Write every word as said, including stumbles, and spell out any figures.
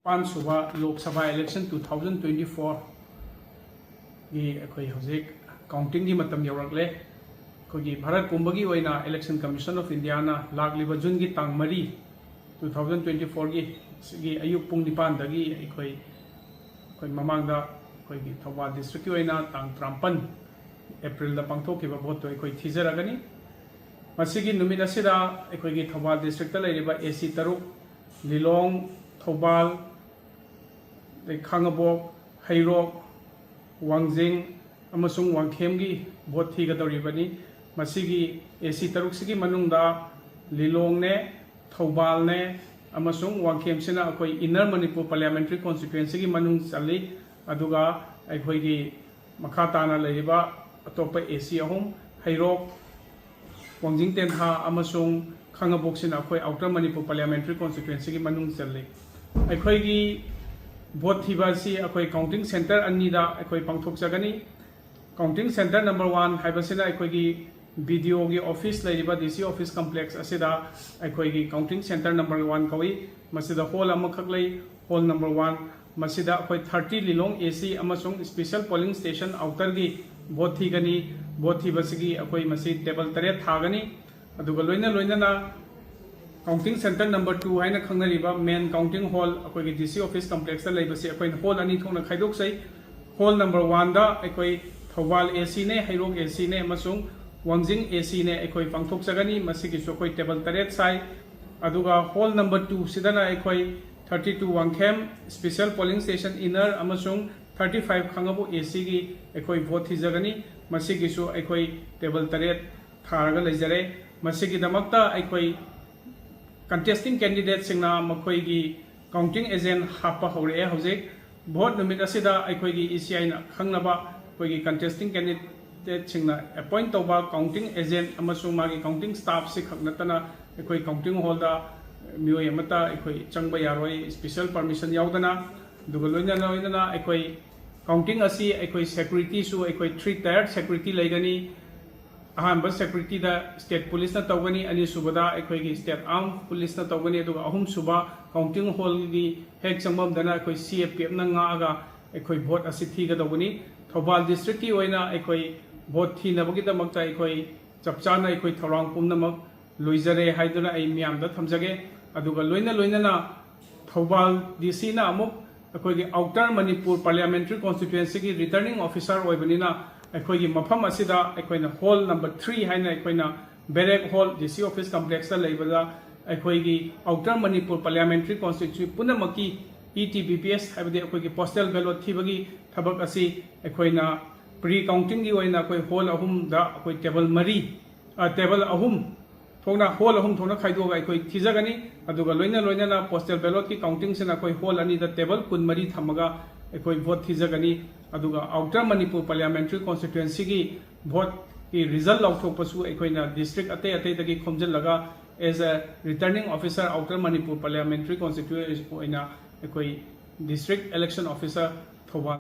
ꯅꯤꯄꯥꯟ ꯁꯨꯕ Lok Sabha election two thousand twenty fourꯒꯤ ꯑꯩꯈꯣꯏ ꯍꯧꯖꯤꯛ countingꯒꯤ ꯃꯇꯝ ꯌꯧꯔꯛꯂꯦ꯫ ꯑꯩꯈꯣꯏꯒꯤ ꯚꯥꯔꯠ ꯄꯨꯝꯕꯒꯤ ꯑꯣꯏꯅ Election Commission of Indiaꯅ ꯂꯥꯛꯂꯤꯕ Juneꯒꯤ ꯇꯥꯡ ꯃꯔꯤ, two thousand twenty fourꯒꯤ ꯁꯤꯒꯤ ꯑꯌꯨꯛ ꯄꯨꯡ ꯅꯤꯄꯥꯟꯗꯒꯤ ꯑꯩꯈꯣꯏ ꯑꯩꯈꯣꯏ ꯃꯃꯥꯡꯗ ꯑꯩꯈꯣꯏꯒꯤ ꯊꯧꯕꯥꯜ districtꯀꯤ ꯑꯣꯏꯅ ꯇꯥꯡ ꯇꯔꯥꯃꯥꯄꯟ Aprilꯗ ꯄꯥꯡꯊꯣꯛꯈꯤꯕ voteꯇꯣ ꯑꯩꯈꯣꯏ ꯊꯤꯖꯔꯒꯅꯤ꯫ ꯃꯁꯤꯒꯤ ꯅꯨꯃꯤꯠ ꯑꯁꯤꯗ ꯑꯩꯈꯣꯏꯒꯤ ꯊꯧꯕꯥꯜ districtꯇ ꯂꯩꯔꯤꯕ AC ꯇꯔꯨꯛ, ꯂꯤꯂꯣꯡ, ꯊꯧꯕꯥꯜ, ꯑꯗꯩ ꯈꯥꯡꯉꯕꯣꯛ, ꯍꯩꯔꯣꯛ, ꯋꯥꯡꯖꯤꯡ ꯑꯃꯁꯨꯡ ꯋꯥꯡꯈꯦꯝꯒꯤ vote ꯊꯤꯒꯗꯧꯔꯤꯕꯅꯤ꯫ ꯃꯁꯤꯒꯤ AC ꯇꯔꯨꯛꯁꯤꯒꯤ ꯃꯅꯨꯡꯗ ꯂꯤꯂꯣꯡꯅꯦ, ꯊꯧꯕꯥꯜꯅꯦ ꯑꯃꯁꯨꯡ ꯋꯥꯡꯈꯦꯝꯁꯤꯅ ꯑꯩꯈꯣꯏ Inner Manipur Parliamentary Constituencyꯒꯤ ꯃꯅꯨꯡ ꯆꯜꯂꯤ꯫ ꯑꯗꯨꯒ ꯑꯩꯈꯣꯏꯒꯤ ꯃꯈꯥ ꯇꯥꯅ ꯂꯩꯔꯤꯕ ꯑꯇꯣꯞꯄ AC ꯑꯍꯨꯝ, ꯍꯩꯔꯣꯛ, ꯋꯥꯡꯖꯤꯡ ꯇꯦꯟꯊꯥ ꯑꯃꯁꯨꯡ ꯈꯥꯡꯉꯕꯣꯛꯁꯤꯅ ꯑꯩꯈꯣꯏ Outer Manipur Parliamentary Constituencyꯒꯤ ꯃꯅꯨꯡ ꯆꯜꯂꯤ꯫ ꯑꯩꯈꯣꯏꯒꯤ vote ꯊꯤꯕ ꯑꯁꯤ ꯑꯩꯈꯣꯏ counting centre ꯑꯅꯤꯗ ꯑꯩꯈꯣꯏ ꯄꯥꯡꯊꯣꯛꯆꯒꯅꯤ꯫ Counting centre number one ꯍꯥꯏꯕꯁꯤꯅ ꯑꯩꯈꯣꯏꯒꯤ BDOꯒꯤ office ꯂꯩꯔꯤꯕ DC office complex ꯑꯁꯤꯗ ꯑꯩꯈꯣꯏꯒꯤ counting centre number one ꯀꯧꯏ꯫ ꯃꯁꯤꯗ hall ꯑꯃꯈꯛ ꯂꯩ, hall number one꯫ ꯃꯁꯤꯗ ꯑꯩꯈꯣꯏ thirty ꯂꯤꯂꯣꯡ AC ꯑꯃꯁꯨꯡ special polling station outerꯒꯤ vote ꯊꯤꯒꯅꯤ꯫ Vote ꯊꯤꯕꯁꯤꯒꯤ ꯑꯩꯈꯣꯏ ꯃꯁꯤ table ꯇꯔꯦꯠ ꯊꯥꯒꯅꯤ꯫ ꯑꯗꯨꯒ ꯂꯣꯏꯅ ꯂꯣꯏꯅꯅ counting centre number two ꯍꯥꯏꯅ ꯈꯪꯅꯔꯤꯕ main counting hall ꯑꯩꯈꯣꯏꯒꯤ DC office complexꯇ ꯂꯩꯕꯁꯤ ꯑꯩꯈꯣꯏꯅ hall ꯑꯅꯤ ꯊꯣꯛꯅ ꯈꯥꯏꯗꯣꯛꯆꯩ꯫ Hall number oneꯗ ꯑꯩꯈꯣꯏ ꯊꯧꯕꯥꯜ ACꯅꯦ, ꯍꯩꯔꯣꯛ ACꯅꯦ ꯑꯃꯁꯨꯡ ꯋꯥꯡꯖꯤꯡ ACꯅꯦ ꯑꯩꯈꯣꯏ ꯄꯥꯡꯊꯣꯛꯆꯒꯅꯤ꯫ ꯃꯁꯤꯒꯤꯁꯨ ꯑꯩꯈꯣꯏ table ꯇꯔꯦꯠ ꯁꯥꯏ꯫ ꯑꯗꯨꯒ hall number twoꯁꯤꯗꯅ ꯑꯩꯈꯣꯏ thirty two Wangkhem special polling station inner ꯑꯃꯁꯨꯡ thirty five ꯈꯥꯡꯉꯕꯣꯛ ACꯒꯤ ꯑꯩꯈꯣꯏ vote ꯊꯤꯖꯒꯅꯤ꯫ ꯃꯁꯤꯒꯤꯁꯨ ꯑꯩꯈꯣꯏ table ꯇꯔꯦꯠ ꯊꯥꯔꯒ ꯂꯩꯖꯔꯦ꯫ ꯃꯁꯤꯒꯤꯗꯃꯛꯇ ꯑꯩꯈꯣꯏ contesting candidateꯁꯤꯡꯅ ꯃꯈꯣꯏꯒꯤ counting agent ꯍꯥꯞꯄ ꯍꯧꯔꯛꯑꯦ꯫ ꯍꯧꯖꯤꯛ vote ꯅꯨꯃꯤꯠ ꯑꯁꯤꯗ ꯑꯩꯈꯣꯏꯒꯤ ECIꯅ ꯈꯪꯅꯕ ꯑꯩꯈꯣꯏꯒꯤ contesting candidateꯁꯤꯡꯅ appoint ꯇꯧꯕ counting agent ꯑꯃꯁꯨꯡ ꯃꯥꯒꯤ counting staffꯁꯤ ꯈꯛ ꯅꯠꯇꯅ ꯑꯩꯈꯣꯏ counting hallꯗ ꯃꯤꯑꯣꯏ ꯑꯃꯠꯇ ꯑꯩꯈꯣꯏ ꯆꯪꯕ ꯌꯥꯔꯣꯏ, special permission ꯌꯥꯎꯗꯅ꯫ ꯑꯗꯨꯒ ꯂꯣꯏꯅ ꯂꯣꯏꯅꯅ ꯑꯩꯈꯣꯏ counting ꯑꯁꯤ ꯑꯩꯈꯣꯏ securityꯁꯨ ꯑꯩꯈꯣꯏ three tiered security ꯂꯩꯒꯅꯤ꯫ ꯑꯍꯥꯟꯕ securityꯗ state policeꯅ ꯇꯧꯒꯅꯤ, ꯑꯅꯤꯁꯨꯕꯗ ꯑꯩꯈꯣꯏꯒꯤ state armed policeꯅ ꯇꯧꯒꯅꯤ, ꯑꯗꯨꯒ ꯑꯍꯨꯝꯁꯨꯕ counting hallꯒꯤ ꯍꯦꯛ ꯆꯪꯐꯝꯗꯅ ꯑꯩꯈꯣꯏ C A P Fꯅ ꯉꯥꯛꯑꯒ ꯑꯩꯈꯣꯏ vote ꯑꯁꯤ ꯊꯤꯒꯗꯧꯕꯅꯤ꯫ ꯊꯧꯕꯥꯜ districtꯀꯤ ꯑꯣꯏꯅ ꯑꯩꯈꯣꯏ vote ꯊꯤꯅꯕꯒꯤꯗꯃꯛꯇ ꯑꯩꯈꯣꯏ ꯆꯞ ꯆꯥꯅ ꯑꯩꯈꯣꯏ ꯊꯧꯔꯥꯡ ꯄꯨꯝꯅꯃꯛ ꯂꯣꯏꯖꯔꯦ ꯍꯥꯏꯗꯨꯅ ꯑꯩ ꯃꯤꯌꯥꯝꯗ ꯊꯝꯖꯒꯦ꯫ ꯑꯗꯨꯒ ꯂꯣꯏꯅ ꯂꯣꯏꯅꯅ ꯊꯧꯕꯥꯜ DCꯅ ꯑꯃꯨꯛ ꯑꯩꯈꯣꯏꯒꯤ Outer Manipur Parliamentary Constituencyꯒꯤ returning officer ꯑꯣꯏꯕꯅꯤꯅ, ꯑꯩꯈꯣꯏꯒꯤ ꯃꯐꯝ ꯑꯁꯤꯗ ꯑꯩꯈꯣꯏꯅ hall number three ꯍꯥꯏꯅ ꯑꯩꯈꯣꯏꯅ barrack hall DC office complexꯇ ꯂꯩꯕꯗ, ꯑꯩꯈꯣꯏꯒꯤ Outer Manipur Parliamentary Constituency ꯄꯨꯝꯅꯃꯛꯀꯤ ETBPS, ꯍꯥꯏꯕꯗꯤ ꯑꯩꯈꯣꯏꯒꯤ postal ballot ꯊꯤꯕꯒꯤ ꯊꯕꯛ ꯑꯁꯤ ꯑꯩꯈꯣꯏꯅ pre countingꯒꯤ ꯑꯣꯏꯅ ꯑꯩꯈꯣꯏ hall ꯑꯍꯨꯝꯗ ꯑꯩꯈꯣꯏ table ꯃꯔꯤ, ꯑ, table ꯑꯍꯨꯝ ꯊꯣꯛꯅ, hall ꯑꯍꯨꯝ ꯊꯣꯛꯅ ꯈꯥꯏꯗꯣꯛꯑꯒ ꯑꯩꯈꯣꯏ ꯊꯤꯖꯒꯅꯤ꯫ ꯑꯗꯨꯒ ꯂꯣꯏꯅ ꯂꯣꯏꯅꯅ postal ballotꯀꯤ countingꯁꯤꯅ ꯑꯩꯈꯣꯏ hall ꯑꯅꯤꯗ table ꯀꯨꯟꯃꯔꯤ ꯊꯝꯃꯒ ꯑꯩꯈꯣꯏ vote ꯊꯤꯖꯒꯅꯤ꯫ ꯑꯗꯨꯒ Outer Manipur Parliamentary Constituencyꯒꯤ voteꯀꯤ result ꯂꯥꯎꯊꯣꯛꯄꯁꯨ ꯑꯩꯈꯣꯏꯅ district ꯑꯇꯩ ꯑꯇꯩꯗꯒꯤ ꯈꯣꯝꯖꯤꯜꯂꯒ, as a returning officer, Outer Manipur Parliamentary Constituency ꯑꯣꯏꯅ ꯑꯩꯈꯣꯏ District Election Officer ꯊꯧꯕꯥꯜ